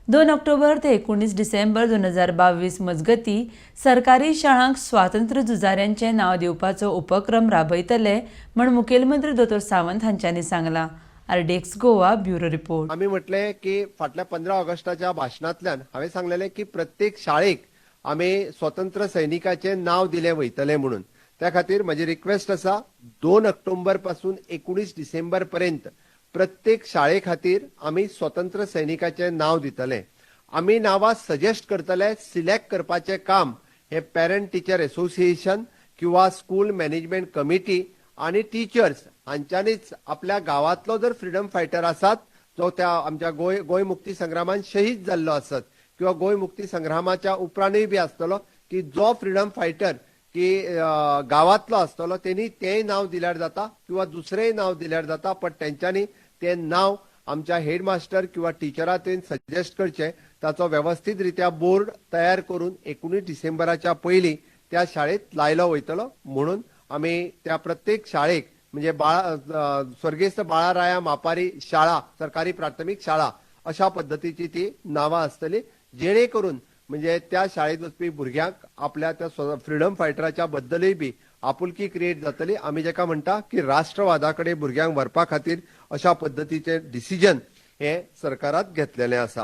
2 ऑक्टोबर ते 19 डिसेंबर 2022 मजगतीं सरकारी शाळांक स्वातंत्र्य झुजाऱ्यांचें नांव दिवपाचो उपक्रम राबयतले म्हण मुखेलमंत्री दोतोर सावंत हांच्यांनी सांगलां. RDX Goa, bureau report. आमी म्हटलें की फाटल्या 15 ऑगस्टाच्या भाशणांतल्यान हांवें सांगलेलें की प्रत्येक शाळेक आमी स्वतंत्र सैनिकाचें नांव दिलें वयतलें म्हणून. त्या खातीर म्हजी रिक्वेस्ट आसा, 2 ऑक्टोबर पासून 19 डिसेंबर पर्यंत प्रत्येक शाळे खातीर आमी स्वतंत्र सैनिकाचें नांव दितले. आमी नांवां सजेस्ट करतले. सिलेक्ट करपाचें काम हे पेरंट टिचर एसोसिएशन किंवा स्कूल मॅनेजमेंट कमिटी आनी टिचर्स हांच्यांनीच आपल्या गांवांतलो जर फ्रिडम फायटर आसात, जो त्या आमच्या गोंय मुक्ती संग्रामान शहीद जाल्लो आसत किंवा गोंय मुक्ती संग्रामाच्या उपरांतूय बी आसतलो की जो फ्रिडम फायटर की गांवांतलो आसतलो, तेणी तेंय नांव दिल्यार जाता किंवा दुसरेंय नांव दिल्यार जाता, पण तेंच्यांनी तें नांव आमच्या हेडमास्टर किंवा टिचरां सजेस्ट करचें. ताचो वेवस्थीत रित्या बोर्ड तयार करून 19 डिसेंबराच्या पयलीं त्या शाळेत लायलो वयतलो. म्हणून आमी त्या प्रत्येक शाळेक म्हणजे बाळा स्वर्गेस्त बाळाराया मापारी शाळा, सरकारी प्राथमीक शाळा अशा पद्दतीची ती नांवां आसतली, जेणे करून म्हणजे त्या शाळेत वचपी भुरग्यांक आपल्या त्या फ्रिडम फायटराच्या बद्दलूय बी आपुलकी क्रिएट जातली. आमी जेका म्हणटा की राष्ट्रवादा कडेन भुरग्यांक व्हरपा खातीर अशा पद्दतीचे डिसिजन हे सरकारात घेतलेले आसा.